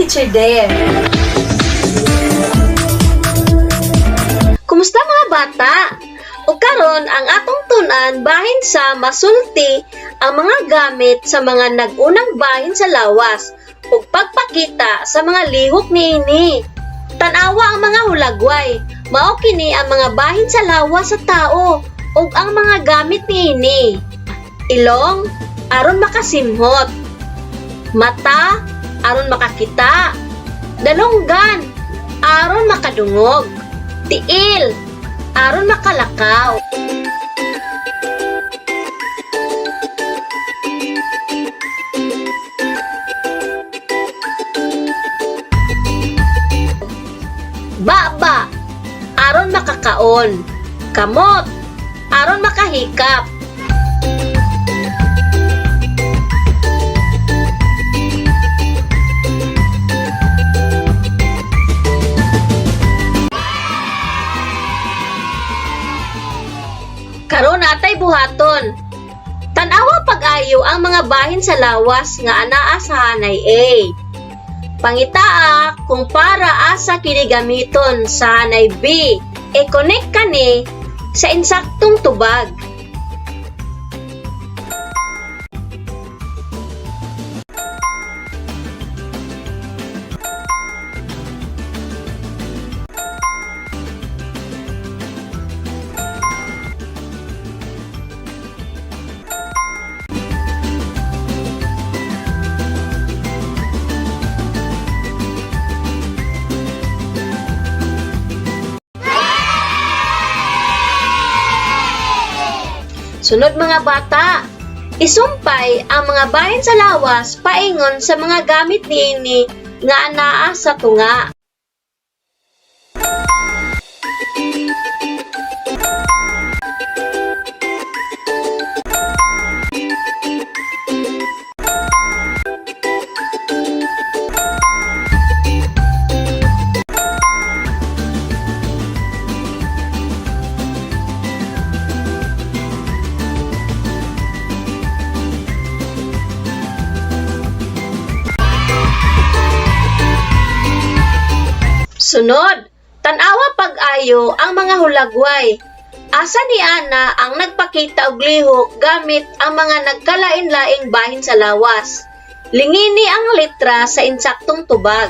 Teacher Dare. Kumusta, mga bata? O karon ang atong tun-an bahin sa masulti ang mga gamit sa mga nag-unang bahin sa lawas ug pagpakita sa mga lihok niini. Tan-awa ang mga hulagway. Mao kini ang mga bahin sa lawas sa tao ug ang mga gamit niini. Ilong aron makasimhot. Mata aron makakita. Dalunggan aron makadungog. Tiil aron makalakaw. Baba aron makakaon. Kamot aron makahikap. Karon atay buhaton. Tan-awa pag-ayo ang mga bahin sa lawas nga anaa sa hanay A. Pangitaa kung para asa kini gamiton sa hanay B. I-connect kani sa insaktong tubag. Sunod, mga bata, isumpay ang mga bahin sa lawas paingon sa mga gamit niini nga anaa sa tunga. Sunod, tan-awa pag-ayo ang mga hulagway. Asa ni ana ang nagpakita og lihok gamit ang mga nagkalain-laing bahin sa lawas? Lingini ang letra sa insaktong tubag.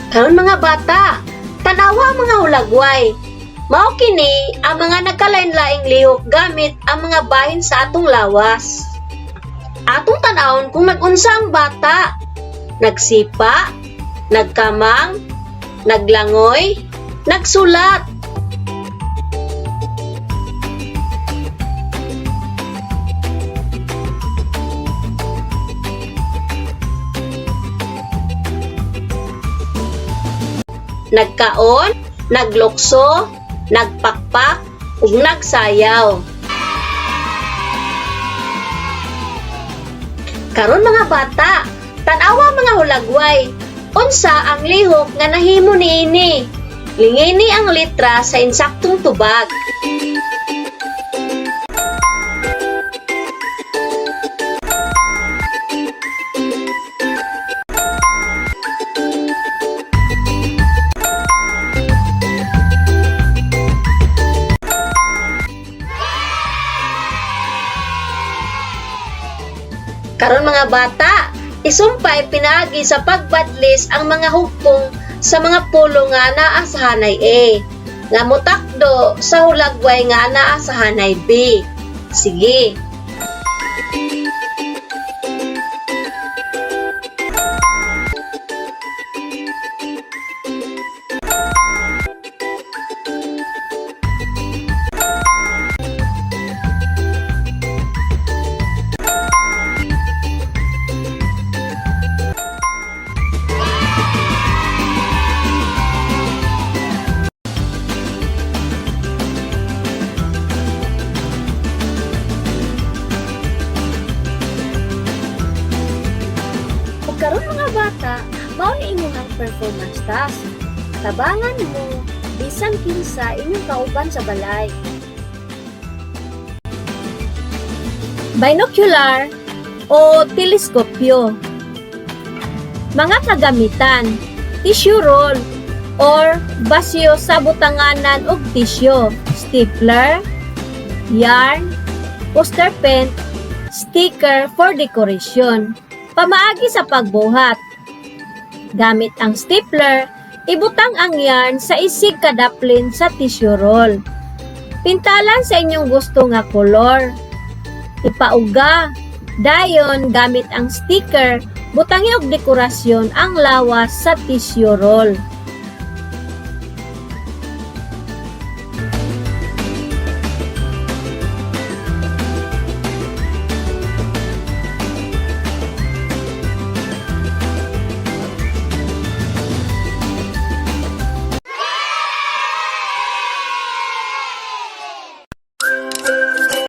Karon, mga bata, tanawa ang mga hulagway. Mao kini ang mga nagkalain-laing lihok gamit ang mga bahin sa atong lawas. Atong tan-awon kung nag-unsa ang bata. Nagsipa, nagkamang, naglangoy, nagsulat. Nagkaon, naglukso, nagpakpak, ug nagsayaw. Karon, mga bata, tan-awa mga hulagway. Unsa ang lihok nga nahimo niini? Lingini ang litra sa insaktong tubag. Karon, mga bata, isumpay pinaagi sa pagbadlis ang mga hugpong sa mga pulo nga naa sa hanay A nga mutakdo sa hulagway nga naa sa hanay B. Sige. Performance task. Tabangan mo bisan kinsa inyong kauban sa balay. Binocular o teleskopyo. Mga kagamitan: tissue roll or basyo sa butanganan og tissue, stapler, yarn, poster paint, sticker for decoration. Pamaagi sa pagbuhat. Gamit ang stapler, ibutang ang yarn sa isig kadaplin sa tissue roll. Pintalan sa inyong gusto nga kolor. Ipauga. Dayon, gamit ang sticker, butangi og dekorasyon ang lawas sa tissue roll.